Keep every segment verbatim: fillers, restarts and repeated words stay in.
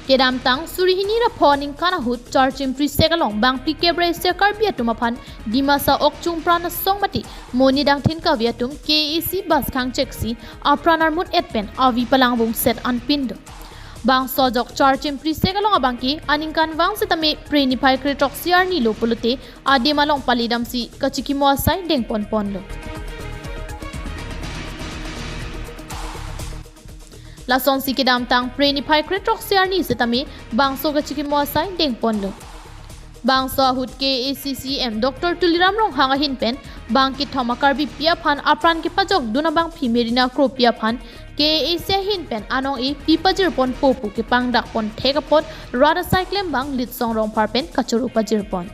Kedamtang suri hini ra pho aningkan ahut Charchim Prisek along bangphli kep ra isi a Karbi atum aphan Dimasa Okchung Pran Asong mate Moni Dangthin Kave atum K A A C bus khangcheksi apran armut et pen avi palang bungset anpin do. Bangso ajok Charchim Prisek along abangke aningkanvang setame Phre niphai kre throksi arni lo pulote adim along pali damsi kachikimo asai dengponponlo. Lasonsi kedamtang Phre niphai kre throksi arni setame bangso kachikimo asai dengponlo. Bangso ahut K A A C C E M Doctor Tuliram Ronghang ahin pen bang kethom a Karbipi aphan apran kepajokdun abangpi Merina Kropi aphan K A A C ahin pen anong-e pi pajirponpo pu kepangdakpon thek apot rat asai klembang Litsong Rongphar pen kachoro pajirpon.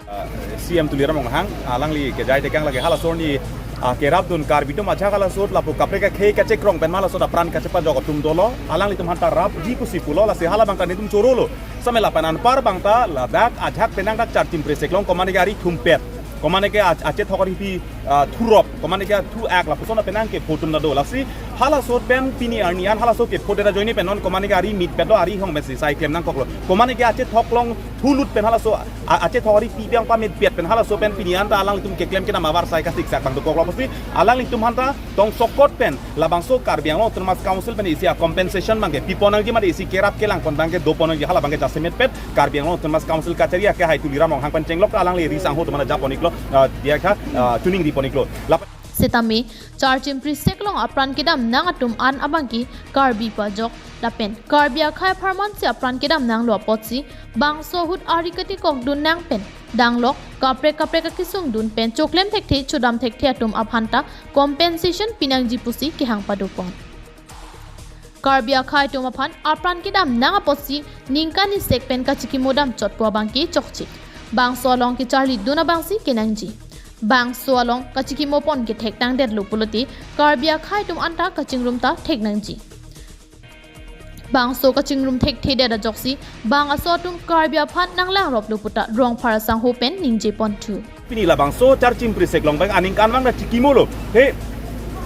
Ah, C M Tuliram Ronghang, alangli kejai tekang lake halaso arni, ah, kerapdun Karbi atum ajahak halaso lapu kaprek akhei kachekrong pen halaso apran kachepajok atum dolo, alanglitum aphanta rapji pusi pulo, lasi hala abangta netum chorolo. Setame lapen anpar abangta ladak ajahak penang dak Charchim Prisek along komatne ke ari thumpet, komatne ke a-, achethok ariphi, ah, thurop, komatne ke thu ak lapuson penang kepho atum ta do. Lasi halaso pen pini arni an halaso kepho det ajoine pen non komatne ke ari mitpet lo, ari hong pensi sai klem nangkoklo. Komatne ke achethok along thulut pen halaso a-, achethok ariphi abang pamitpet pen halaso pen pini anta alanglitum keklem kedam avarsai kasiksak abang dokoklo pusi alanglitum aphanta tongsokot pen labangso Karbi Anglong Autonomous Council pen isi a-compensation abangke pipon nangji mate isi kerap kelangpon abangke dopon nangji hala abangke jasemetpet Karbi Anglong Autonomous Council kachari akehai Tuliram Ronghang pen chenglok alangli ri sangho atum aphanta japon-iklo, ah, diya kha, ah, choningri pon-iklo. Lap- Setame Charchim Prisek along apran kedam nang atum an abangke Karbi pajok lapen Karbi akhei apharman si apran kedam nanglo apotsi bangso ahut ari katikokdun nang pen danglok kaprek kaprek akesung dun pen choklem thekthe chodam thekthe atum aphanta compensation pinangji pusi kehang padopon. Karbi akhei atum aphan apran kedam nang apotsi ningkan isek pen kachikimo damchotpo abangke chokche. Bangso along kecharlidun abangsi kenangji. Bangso along kachikimopon kethek tangdetlo pulote Karbi akhei atum anta kachingrum ta thek nangji. Bangso kachingrum thekthedet ajoksi bang aso atum Karbi aphan nanglang roplo puta Rongphar asangho pen ningjeponthu. Pini labangso Charchim Prisek along abang aningkanvang ta chikimolo. He,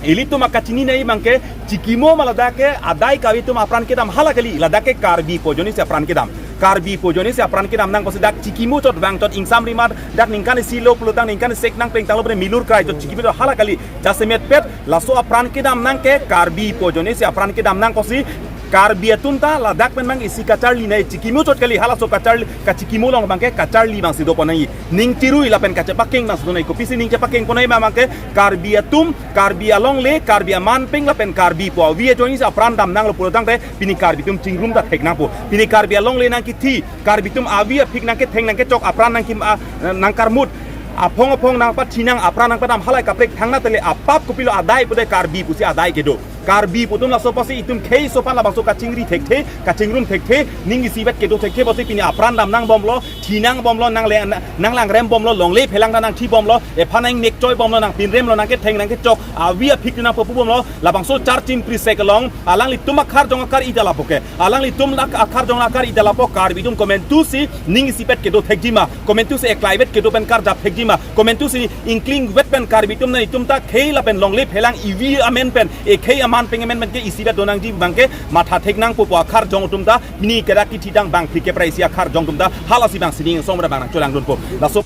ilitum akachinine abangke chikimo ma ladak ke adai kave atum apran kedam hala kali, ladak ke Karbi pu ajoine si apran kedam. Karbi pu ajoine si apran kedam nang pusi dak chikimo chot vangchot ingsam rimar dak ningkan isi lo pulotang ningkan isek nangplengtanglo pen milur krai chot chikimo chot hala kali. Jasemetpet laso apran kedam nang ke Karbi pu ajoine si apran kedam nang pusi Karbi atum ta ladak pen abang isi kacharli nai chikimo chot kali, halaso kacharli kachikimo along abangke kacharli abangsi dopon nangji. Ning chirui lapen kachepakeng abangsi do nai, kopisi ning chepakengpon nai ma abangke Karbi atum, Karbi alongle, Karbi amanpeng lapen Karbi pu avi ajoine si apran dam nanglo pulotangte pini Karbi atum chingrum ta thek nangpo. Pini Karbi alongle nangkethi, Karbi atum avi aphik nangketheng nangkechok apran nangkim a, nangkarmut. Aphong aphong nangpathi nang apran nangpadam halai kaprek thangnat le apap kopilo adai pu de Karbi pusi adai kedo. Karbi pu atum laso pusi itum khei aso aphan labangso kachingri thekthe, kachingrum thekthe, ning isivet kedo thekthe pusi pini apran dam nangbomlo, thi nangbomlo, nangle-, nanglangrembomlo, longle phelang ta nangthibomlo, ephan nang nekchoibomlo, nangpinremlo, nangketheng nangkechok avi aphik nangpopubomlo, labangso Charchim Prisek along alanglitum akarjong akar-i ta lapu ke. Alanglitum lak akarjong akar-i ta lapu Karbi atum komantusi ning isipet kedo thekji ma, komantusi eklaivet kedo pen karjap thekji ma, komantusi ingklingvet pen Karbi atum nangtum ta khei lapen longle phelang ivi amen pen, ekhei amanpeng amen pen ke isivet donangji abangke matha thek nangpo pu akarjong atum ta, pini kedak kethidang bangphli kep ra isi akarjong atum ta halasi abangsi ning song ra abang nangcholangdunpo. Laso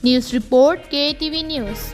News report, K T V News.